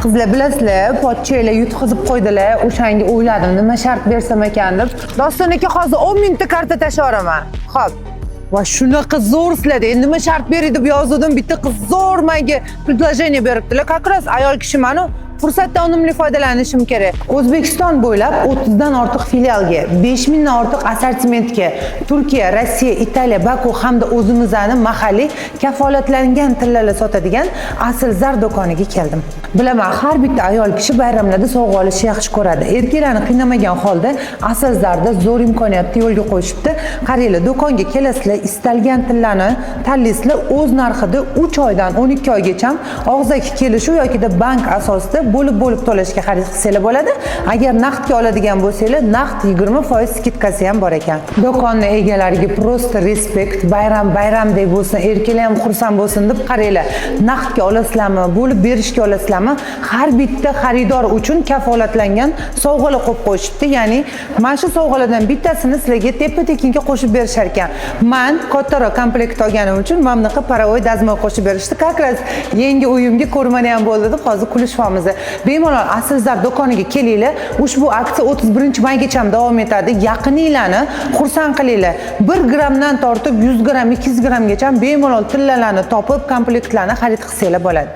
Qizlar, bilasizlar, pochchanglar yutqizib qo'ydilar. O'shanga o'yladim, nima shart bersam ekan deb. Doston aka, hozir 10 mingta karta tashlayveraman. Xo'p. Va shunaqa zo'r sizlarda. Endi nima shart beray deb yozdim, bitta qiz zo'r menga предложение beribdilar. Как раз ayol kishimanu, fursatdan unumli foydalanishim kerak. O'zbekiston bo'ylab 30 dan ortiq filialga, 5000 dan ortiq assortimentga, Turkiya, Rossiya, Italiya, Baku hamda o'zimizni mahalliy kafolatlangan tillalar sotadigan Asl Zar do'koniga keldim. Bilaman, har bitta ayol kishi bayramlarda sovg'a olishni yaxshi ko'radi. Erkaklarni qiynamagan holda Asl Zarda zo'r imkoniyatni yo'lga qo'yishibdi. Qaranglar, do'konga kelasizlar, istalgan tillani tanlaysizlar, o'z narxida 3 oydan 12 oygacha og'zaki kelishuv yokida bank asosida bo'lib-bo'lib to'lashga xarid qilsanglar bo'ladi. Agar naqdga oladigan bo'lsanglar, naqd 20% скидка si ham bor ekan. Do'konni egalariga просто респект, bayram bayramdek bo'lsin, erkaklar ham xursand bo'lsin deb qaranglar. Naqdga olasizlarmi, bo'lib berishga olasizlarmi? Har bitta xaridor uchun kafolatlangan sovg'alar qo'yib qo'yishibdi. Ya'ni mana shu sovg'alardan bittasini sizlarga tepa-tekinga qo'shib berishar ekan. Man kattaroq komplekt olganim uchun mana bunaqa паровой dazmol qo'shib berishdi. Как раз yangi uyimga ko'rmani ham bo'ldi deb hozir kulishyapmiz. Bemalol Asl Zar do'koniga kelinglar. Ushbu aksiya 31 maygacha davom etadi. Yaqininglarni xursand qilinglar. 1 grammdan tortib 100 gramm, 200 grammgacha bemalol tillalarni topib, komplektlarni xarid qilsanglar bo'ladi.